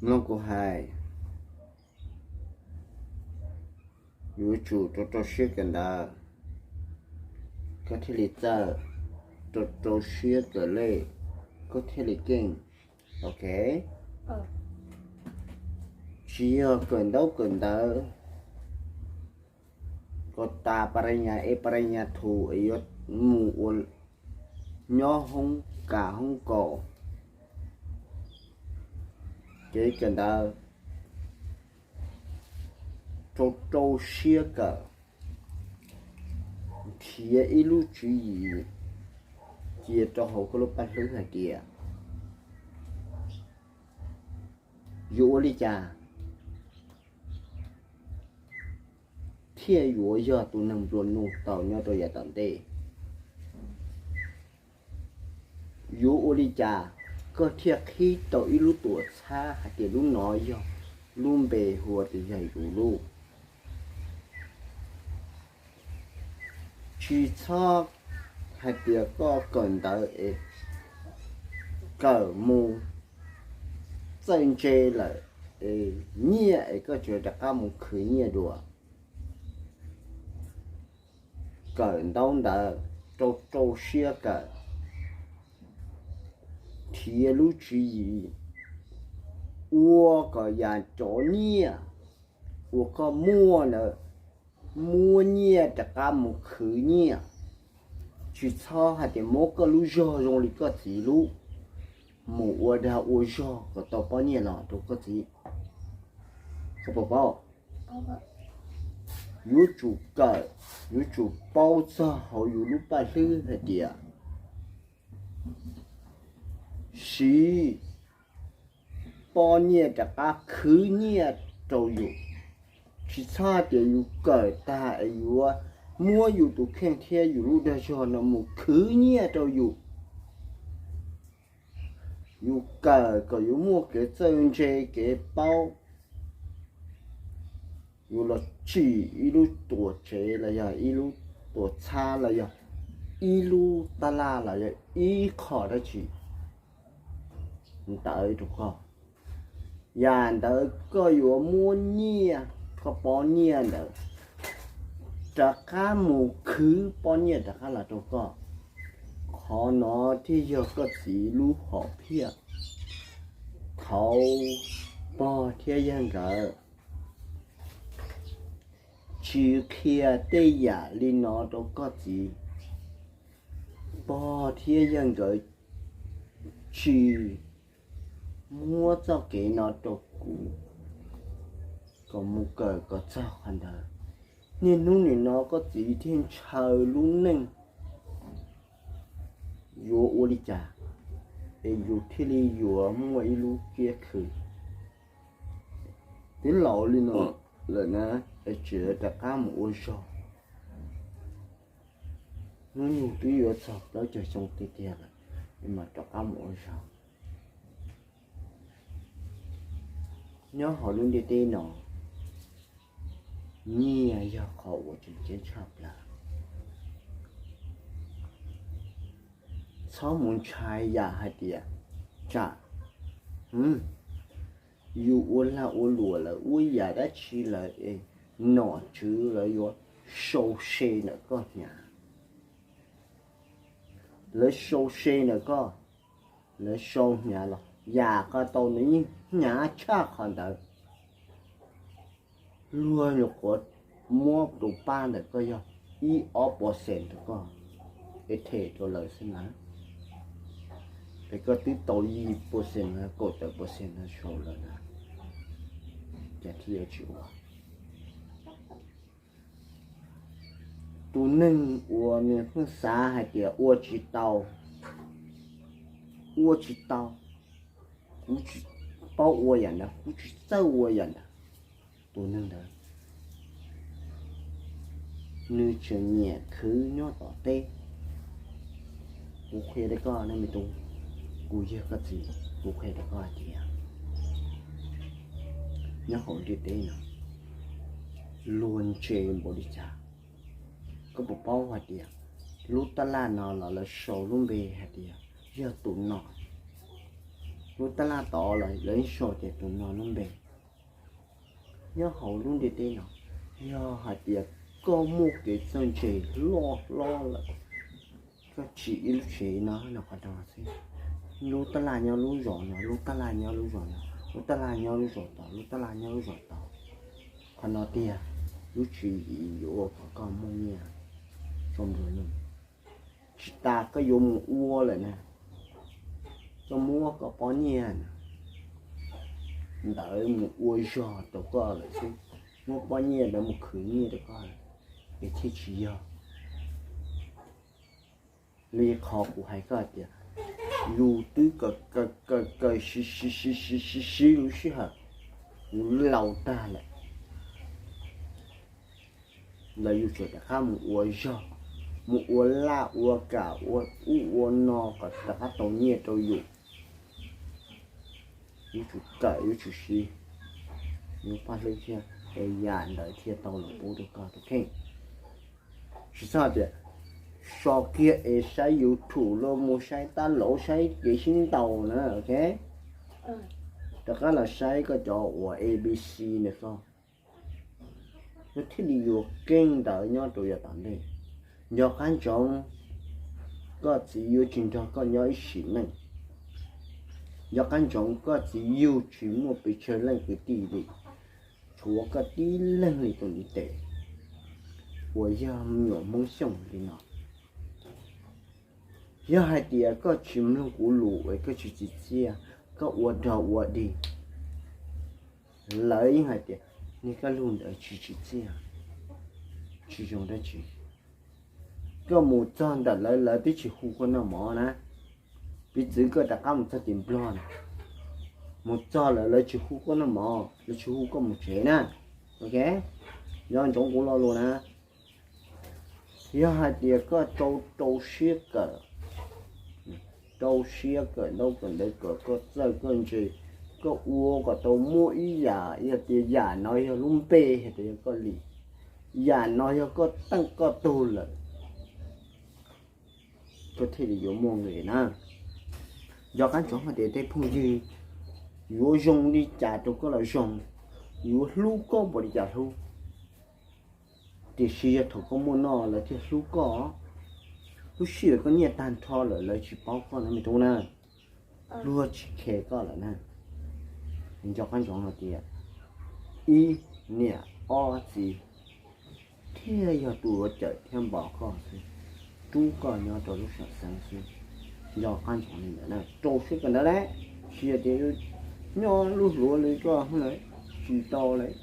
Mloog kuv hais, yuav tsum rau rau siab kawm ntawv, koj thiaj li txawj, rau rau siab kawm lej, koj thiaj li keej. Ok, tsis yog kawm ntaub kawm ntawv kom tas pa ra nyas es pa ra nyas thum es yuav mus ua nyob hoob kas hoob kaum, kev kawm ntawv rau rau siab kawm, nrhiav ib lub tswv yim cia rau hauv koj lub paj hlwb hais tias yuav ua li cas thiaj yuav yog tus neeg nplua nuj tau nyob rau yav tom ntej. Yuav ua li cas koj thiaj qhib tau ib lub tuam txhab hais tias lub no yog, lub npe hu tias yog yus lub. Tsis txhob hais tias koj kawm ntawv es kawm mus txawj ntse lawm es nyiaj es koj tseem rov qab mus khwv nyiaj dua. Kawm ntaub ntawv rau rau siab kawm, nrhiav lub tswv yim ua kom yam cov nyiaj uas koj muaj ntawd muab nyiaj rov qab mus khwv nyiaj. Tsis txhob hais tias muab koj lub zog zoo li koj txiv lub mus ua dag ua zog kom tau pob nyiaj los rau koj txiv. Koj puas paub? Yuav tsum kawm, yuav tsum paub txog hauv yus lub paj hlwb hais tias siv pob nyiaj rov qab khwv nyiaj rau yus. Tsis txhob hais tias yus kawm tag es yuav muab yus tus kheej thiab yus lub dag zog no mus khwv nyiaj rau yus. Yus kawm kom yus muaj kev txawj ntse kev paub, yus los tsim ib lub tuam tsev los yog ib lub tuam txhab los yog ib lub tab laj los yog ib qho dab tsi ntawd rau koj. Yam ntawd koj yuav muab nyiaj, koj pob nyiaj ntawd rov qab mus khwv pob nyiaj rov qab los rau koj. Qhov no thiaj yog koj txiv lub hom phiaj. Thaum pog thiab yawg nkawd tsis qhia tej yam li no rau koj txiv, pog thiab yawg nkawd tsis muab txoj kev no rau kuv kom mus kawm kom txog qhov ntawd, niaj hnub nim no koj txiv thiaj ntshaw lub neej yuav ua li cas es yus thiaj li yuav muaj ib lub kiab khw. Twb laus li no lawm na, es tseem rov qab mus ua zog. Hnub nyoog twb yuav txog plaub caug xyoo tiag tiag lawm, es mas rov qab mus ua zog. Nyob hauv lub ntiaj teb no, nyiaj yog qhov uas tseem ceeb tshaj plaws. Txhob mus ntshai yam hais tias tsam yus ua lag ua luam lawm ua yam dab tsi lawm es nom tswv lawv yuav sau se ntawm koj hnyav. Lawv sau se ntawm koj, lawv sau hnyav los yam ko tau nws yeej hnyav tshaj qhov ntawd. Luag nyuam qhuav muab tus pab ntawm koj yog ib ob percent rau koj, es them rau lawv xwb na. Es koj twb tau yim percent no, kaum tawm percent no sau lawm na, cas thiaj yuav tsis ua? Tus neeg uas nws pheej xav hais tias ua tsis tau, ua tsis tau, kuv tsis paub ua yam ntawd, kuv tsis txawj ua yam ntawd, tus neeg ntawd nws tseem nyiam khwv nyob tom teb. Kuv qhia rau koj nej me tub, kuv yog koj txiv, kuv qhia rau koj hais tias nyob hauv ntiaj teb no luag ntse npaum li cas. Koj puas paub hais tias lub tab laj no los lawv sau lub npe hais tias yog tus no, Lub tab laj tod los lawv yeej sau tias tus no lub npe. Nyob hauv lub ntiaj teb no, yog hais tias koj muaj kev txawj ntse loj hlob lawm, koj tsim ib lub tsev no no qhov no xwb, lub tab laj nyob lub zos no, lub tab laj nyob lub zos no, lub tab laj nyob lub zos tod, lub tab laj nyob lub zos tod, qhov no tiag lub tswv yim yuav ua kom koj muaj nyiaj txhua nplua nuj. Tsis tas koj yuav mus ua lawm na, koj muab koj pob nyiaj ntawd mus ua zog rau koj lawm xwb, muab pob nyiaj ntawd mus khwv nyiaj rau koj lawm, es thiaj tsis yog li qhov kuv hais koj hais tias yus twb kaw kaw kaw siv siv siv siv siv lub sij hawm, yus laus tag lawm, los yus tseem rov qab mus ua zog, mus ua laj ua kam ua ub ua no kom rov qab tau nyiaj rau yus. Yuav tsum kawm, yuav tsum siv, yuav paj hlwb thiab, es yam ntawd thiaj tau los pub rau koj tus kheej. Tsis txhob tias so kiag es saib YouTube los mus saib tab lauv saib kev sib ntaus na, ok? Rov qab los saib koj cov uas A B C ntawm koj, koj thiaj li yuav keej ntawd nyob rau yav tom ntej. Nco qab ntsoov, koj txiv yuav tsis nrog koj nyob ib sim neej. Nco qab ntsoov, koj txiv yug tsis muaj pes tsawg leej kwv tij li, tshuav koj tib leeg li tus ntiv tes uas yog me nyuam Hmoob Xyooj li no. Yog hais tias koj tsis mloog kuv lus es koj tsis txim txiaj, koj ua dog ua dig, lawv yeej hais tias niag kab lug ntawd tsis tsim txiaj, tsis zoo dab tsi. Koj mus txog ntawm lawv, lawv twb tsis hu koj noj mov na. Piv txwv koj rov qab mus txog tim Nplog na, mus txog lawm lawv tsis hu koj noj mov, lawv tsis hu koj mus tsev na. Ok, nco ntsoov kuv lo lus na. Yog hais tias koj rau rau siab kawm, rau siab kawm ntaub kawm ntawv, kawm koj txawj koj ntse, koj ua kom tau muaj ib yam, yog tias yam no yog lub npe, yog tias yog koj li, yam no yog koj teej koj tug lawm, koj thiaj li yuav muaj nqis na. Nco qab ntsoov hais tias tej phooj ywg yuav zoo li cas rau koj los zoo, yuav hlub koj npaum li cas hlub, tiam sis yog thaum koj muaj noj lawv thiaj hlub koj. Lub sij hawm koj nyiaj tag nrho lawm lawv tsis paub koj no me tub na, luag tsis khe koj lawm na. Nco qab ntsoov hais tias ib niam ob txiv thiaj yog tus yuav cawm thiab npos koj xwb, rub koj nyob rau lub sam xeeb xwb. Nco qab ntsoov li ntawd na, rau siab kawm ntawv lawm, tsis yog tias nyob lub hluav li koj lawm, tsis tau lawm.